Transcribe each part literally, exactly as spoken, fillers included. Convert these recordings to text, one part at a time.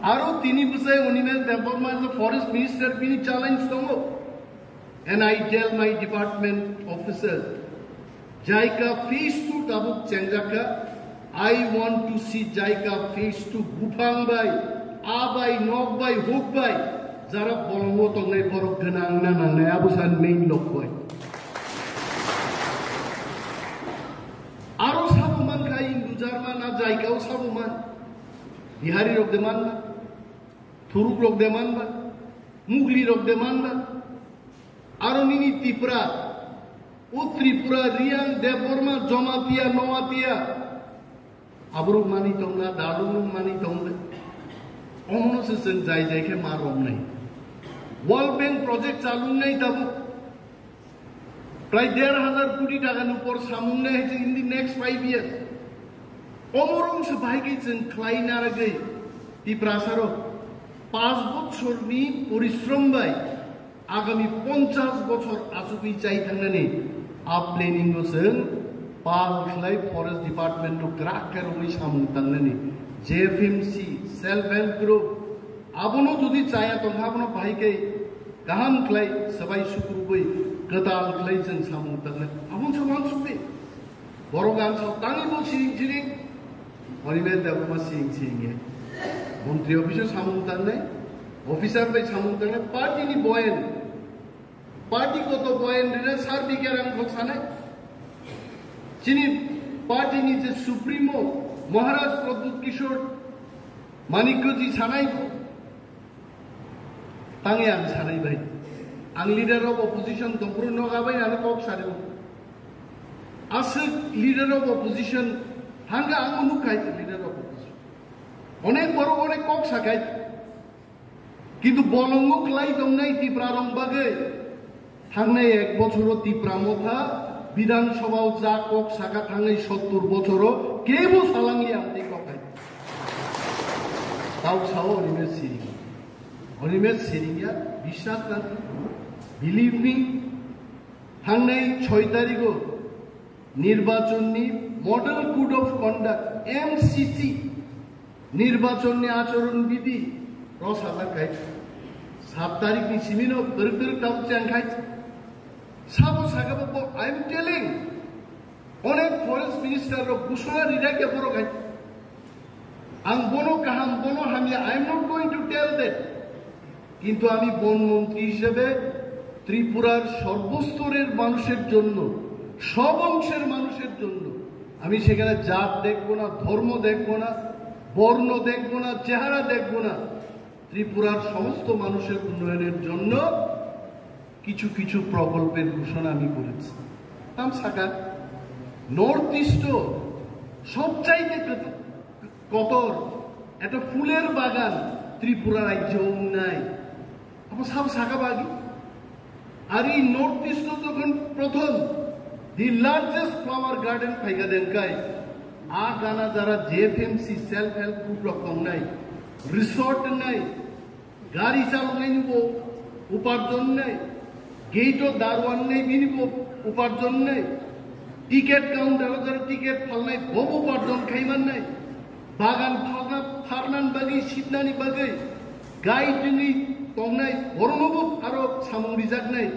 Aro tini bwsai Animesh Debbarma as a forest minister bini challenge tongo. And I tell my department officer, JICA phase two tabuk chengjakha. I want to see JICA phase two buphang bai, aa bai, nok bai, huk bai, jara bolongo tongnai borok gwnang na nangnai, abo san main lok bai. Aro sabo man khai Hindu Jarma na JICA o sabo man. Bihari rok de man ba. Thuruk rok de man ba. Mugli rok de man ba. Aro nini Tipra, o Tripura, Riyang, Debbarma, Jamatia, Noatia, aborok mani tongna, dalung mani tongna. Omono se chwng jai jai khe ma romnai. World Bank project chalungnai tabuk. Prai der hazar koti taka ni upor samungnai hai in the next five years. Omorong se bahai khe chwng khlai naragwi Tiprasa rok. Panch bochor ni porishrom bai Agami ponchash bochor achugwi chai thangnani a planning no chwng pal khlai forest department no kwrak khe romwi samung tangnani J F M C, self help group, abono jodi chaya tongkha abono bahai khe kaham khlai swbai sukrubwi kwtal khlai chwng samung tangnani aboni se uansukdi. Borok ang sao tangwi bo siring siring, Animesh Debbarma siring siring ye. Montri office o samung tangnai, officer bai samung tangnai, party ni boyen, party goto boyen rina sar bikar ang kok sanai. Chini party ni je supremo Maharaj Pradyut Kishore Manikya ji sanai bo. Tangwi ang sanai bai. Ang leader of opposition tongphuru noga bai ano kok sari. Aswk leader of opposition hanga ang nuk khai leader of opposition. Onek borok onek kok sakai. Kintu bolongo klai tongnai Tipra rong bagwi. Thangnai ek bochoro Tipra Motha Bidhan Sabha o ja kok saka thangnai sottor bochoro kebo salangli amtwi kok hai. Tau sao Animesh Siring. Animesh Siring ya biswas nang. Believe me, thangnai choi tarigo nirbachon ni Model Code of Conduct, M C C, nirbachon ni achoron bidhi, ro sajak khai. Sat tarik ni simi no kwrwk kwrwk tabuk chang khai. Sabo saka bo, I am telling, onek forest minister rok gusuna rijak ya borok hai. Ang bono kaham, bono hamya, I am not going to tell that. কিন্তু আমি বন মন্ত্রী হিসেবে ত্রিপুরার সর্বস্তরের মানুষের জন্য, সব অংশের মানুষের জন্য আমি সেখানে জাত দেখব না, ধর্ম দেখব না, বর্ণ দেখব না, চেহারা দেখব না। ত্রিপুরার সমস্ত মানুষের উন্নয়নের জন্য কিছু কিছু প্রকল্পের ঘোষণা আমি করেছি। তাম সাকা নর্থ ইস্ট সবচাইতে কত-, কতর একটা ফুলের বাগান ত্রিপুরা রাজ্যে নাই। Abo sabo saka bagi. Ari North East o jokhon prothom the largest flower garden phaika den kai, a gana jara J F M C self help group rok tongnai, resort nai, gari chaloknai ni bo uparjon nai, gate o darwan nai bini bo uparjon nai, ticket counter o jara ticket phalnai bo uparjon khaiman nai. Bagan phalna, pharnan bagwi, sibnani bagwi, gai tungwi tongnai, borokno bo aro samung rijaknai.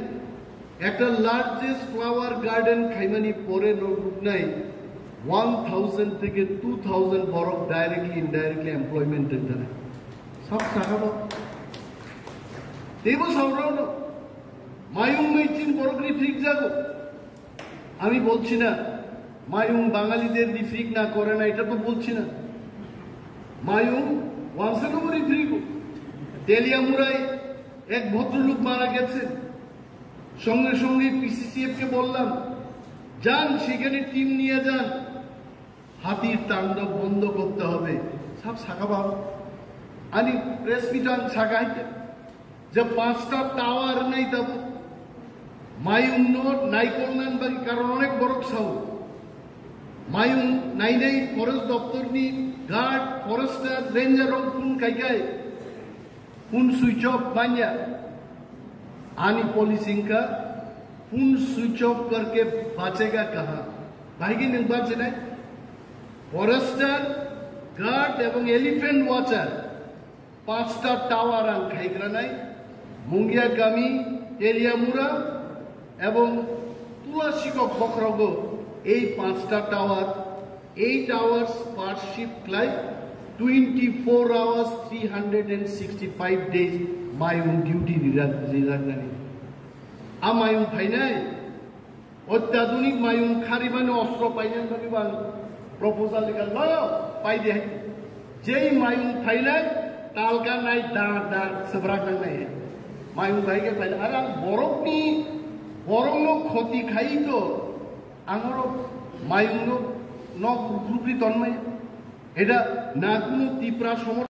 Ekta largest flower garden khaimani pore no nuknai one thousand theke two thousand borok directly, indirectly employment ringjanai. Sab saka bo. Teibo saurano mayung maiching borok ni thik jago. আমি বলছি না মায়ুং বাঙালিদের রিফ্রিক না করে না, এটা তো বলছি না। মায়ুং ওয়ানসেন ওভার রিফ্রিক। তেলিয়ামুড়ায় এক ভদ্রলোক মারা গেছেন, সঙ্গে সঙ্গে পিসিসিএফ কে বললাম, যান সেখানে টিম নিয়ে যান, হাতির তাণ্ডব বন্ধ করতে হবে। সাব সাকাবাম আনি প্রেস মিট আং সাকাইতে যে পাঁচটা টাওয়ার নাই তাবো মায়ুং নো নাইকল নান বাকি কারণ অনেক বড় সাউ মায়ুং নাইনাই ফরেস্ট দপ্তর নি গার্ড ফরেস্টার রেঞ্জার রং কোন কাইকাই কোন সুইচ অফ মানিয়া আনি পলিসি ইনকা কোন সুইচ অফ করকে বাঁচেগা কাহা ভাইগি নিং বাঁচে নাই ফরেস্টার গার্ড এবং এলিফ্যান্ট ওয়াচার পাঁচটা tower ang khaikranai, Mungiakami, Teliamura এবং তুলাশিকক বখরাগো এই পাঁচটা tower, eight hours per shift khlai, twenty four hours, three hundred and sixty five days mayung duty rirak riraknani. A mayung phainai, অত্যাধুনিক mayung kharimani ostro painani bagwi bo ang proposal rikha, loyo, paidi hai. Jei mayung phainai, talka nai dar dar swbrak nangnai. Mayung phai khe phainai. Ar ang borokni, borokno khoti khai to, ang oro mayungno nok rukrupri tonmai. Eta na kuno Tipra somor